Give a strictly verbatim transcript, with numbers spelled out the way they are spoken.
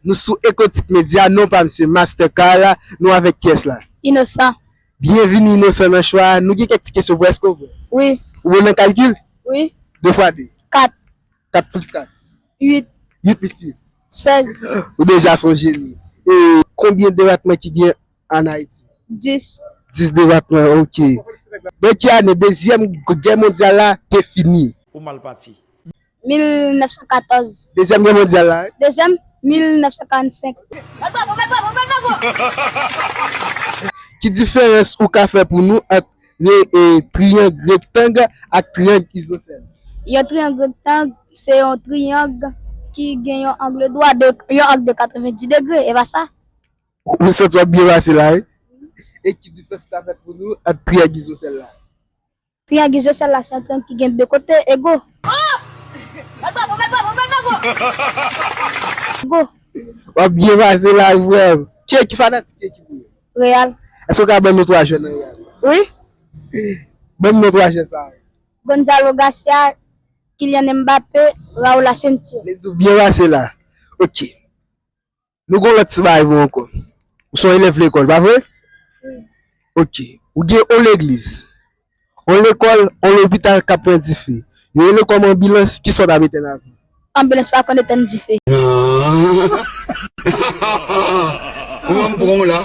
Nou sou Ekotip Medya, non pa m se Master Carla, nou avèk kiyès la? Inosan. Byenvini Inosan nan show a, nou gen kèk ti kesyon pou, èske w prè? Wi. Ou bon nan kalkil? Wi. De fwa de? Kat. Kat plis kat? Uit. Uit plis uit? Sèz. Ou deja se yon jeni. E konbyen depatman ki gen ann Ayiti? Dis. Dis depatman, ok. Nan ki ane Dezyèm Gè Mondyal la te fini? Ou mal pati. Mil nèf san katòz. Dezyèm Gè Mondyal la, wi. Dezyèm, mil nèf san karannsenk. Ki diferans ou ka fè pou nou ant re- e, triyang rektang ak triyang izosèl? Yon triyang rektang se yon triyang ki gen yon ang dwat de, yon ang de katrevenndis degre, e pa sa? Ou santi w ap byen pase la, wi. E ki diferans ou ka fè pou nou ant triyang izosèl la? Triyang izosèl la se yon triyang ki gen de kote ego. Ego. W ap byen pase la, frè m. Ki ekip, fanatik ki ekip ou ye? Real. Èske w ka ban nou twa jwè nan Real? Wi. Ban m non twa jwè sa yo. Gonzalo Garcia, Kylian Mbappé, Raul Asensio. Lè di w byen pase la. Ok. Nou gon lòt ti bagay pou ankò. Ou se yon elèv lekòl, pa vre? Wi. Ok. Ou gen yon legliz, yon lekòl, yon lopital k ap pran dife. Yo rele kòm anbilans, kisa w t ap etèn avè? Anbilans pa konn etèn dife. Ou ban m pran w la.